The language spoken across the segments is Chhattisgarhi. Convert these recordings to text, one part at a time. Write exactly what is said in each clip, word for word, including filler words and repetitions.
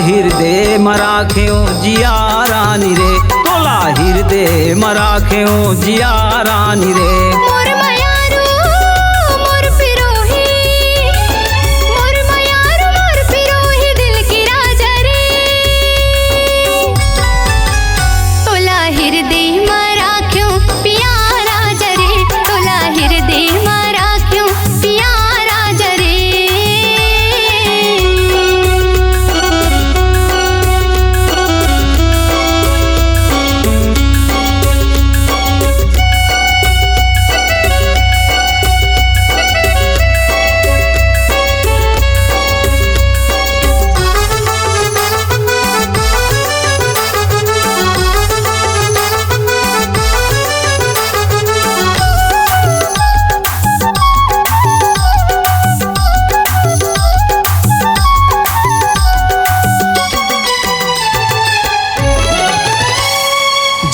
हिरदे म राखेंव जिया रानी रे, तोला हिरदे म राखेंव जिया रानी रे। मोर मयारू, मोर पिरोही, मोर मयारू, मोर पिरोही दिल के राजा रे। तोला हिरदे म राखेंव पिया राजा रे, तोला हिरदे म राखेंव पिया राजा रे।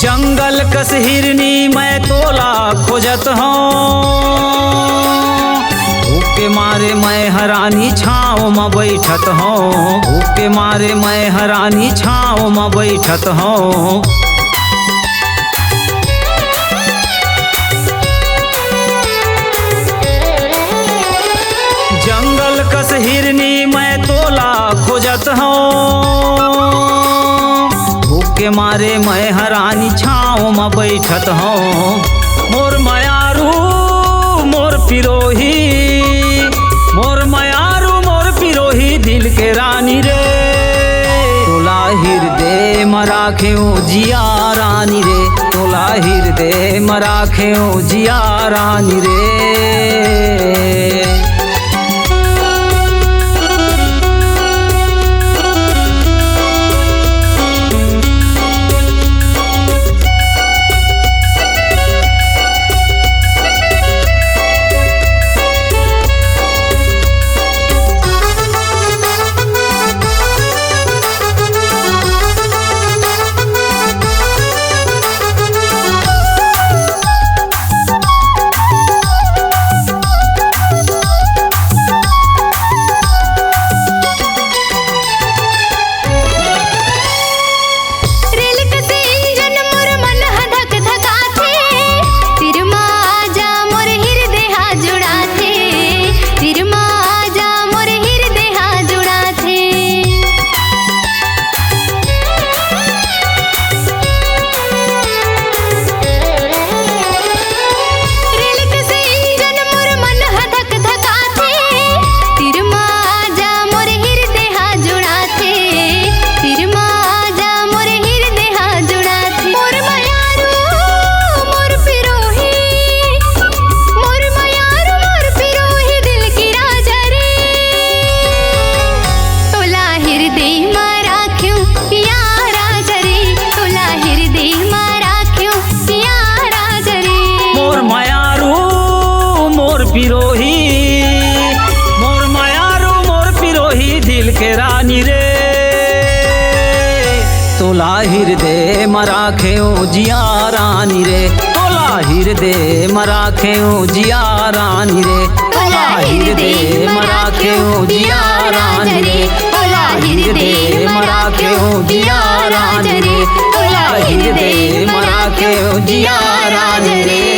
जंगल कस हिरनी मैं तोला खोजत हौं, भूख के मारे मैं ह रानी छाँव म बइठत हौं, भूख के मारे मैं ह रानी छाँव म बइठत हौं। जंगल कस हिरनी मैं तोला खोजत हौं, भूख के मारे मैं ह रानी छाँव म बइठत हौं। मोर मयारू, मोर पिरोही, मोर मयारू, मोर पिरोही दिल के रानी रे। तोला हिरदे म राखेंव जिया रानी रे, तोला हिरदे म राखेंव जिया रानी रे। रेल कस इंजन मोर मन ह धक धकाथे, तीर म आजा मोर हिरदे ह जुड़ाथे, तीर म आजा मोर हिरदे ह जुड़ाथे। रेल कस इंजन मोर मन ह धक धकाथे, तीर म आजा मोर हिरदे ह जुड़ाथे, तीर म आजा मोर हिरदे ह जुड़ाथे। मोर मयारू, मोर पिरोही, मोर मयारू, मोर पिरोही दिल के राजा रे। तोला हिरदे म राखेंव पिया राजा रे, तोला हिरदे म राखेंव पिया राजा रे। मोर मयारू, मोर पिरोही, मोर मयारू, मोर पिरोही दिल के रानी रे। तोला हिरदे म राखेंव जिया रानी रे, तोला हिरदे म राखेंव जिया रानी रे, तोला हिरदे म राखेंव जिया रानी रे, तोला हिरदे म राखेंव जिया रानी रे, तोला हिरदे म राखेंव जिया रानी रे।